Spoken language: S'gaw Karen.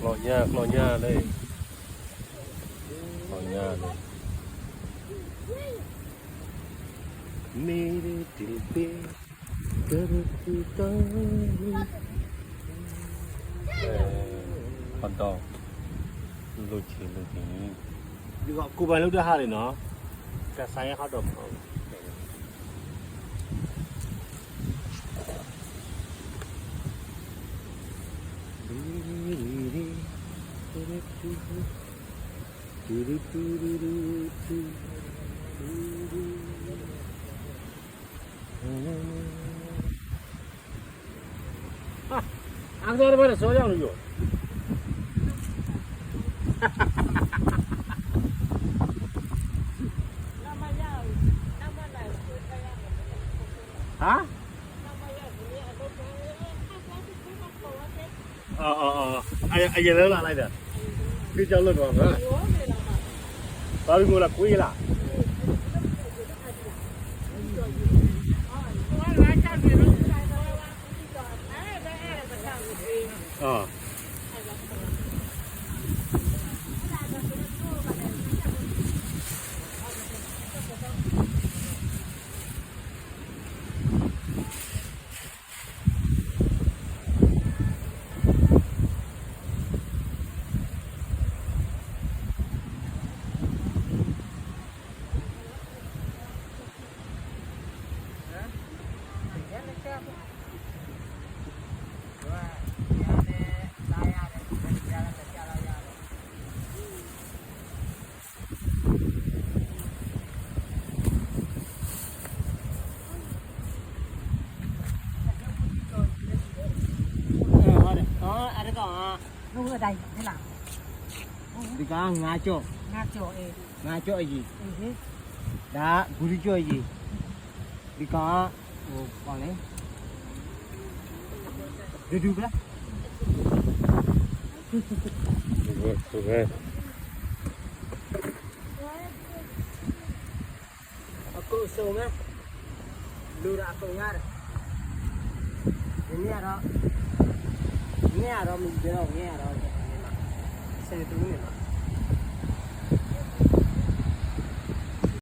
ကျီညၣ် ကျီညၣ်လၢ ကျီညၣ်လၢ မ့ၢ်တ့ၢ်တ့ၢ် ကရပူၤတၢ် hot dog လိၣ်ဆံးလိၣ်ဆံး ယကကူးဘၣ်လၢဒၢးဟါန့ၣ်နီၤ ကစါယဲ hot dog မး အါကတၢၢ်တဘၣ်တစီယီၤနုၤယိာ် ဟါ အယဲၢ်လၢလၢ်လၢ်ဒီး က့ၤကၠီလၢနွၤမး ပှၤကမိၣ်လၢကွံလၢ် ဒ်ကီး ငါးကၠိ, ငါးကၠိအယံၤ, ဒၣ် ဘူးတကၠိအယံၤ, ဒ်ကီး ဒုဒုဘျီ အကိးစိၤမ့ၢ် လူၤဒီးအကိးညါဒီး ယန့ၢ်ဒီး န့ၢ်ဒီးမုၢ်ကဒီး န့ၢ်ဒီး စဲးတူန့ၣ်လီၤ.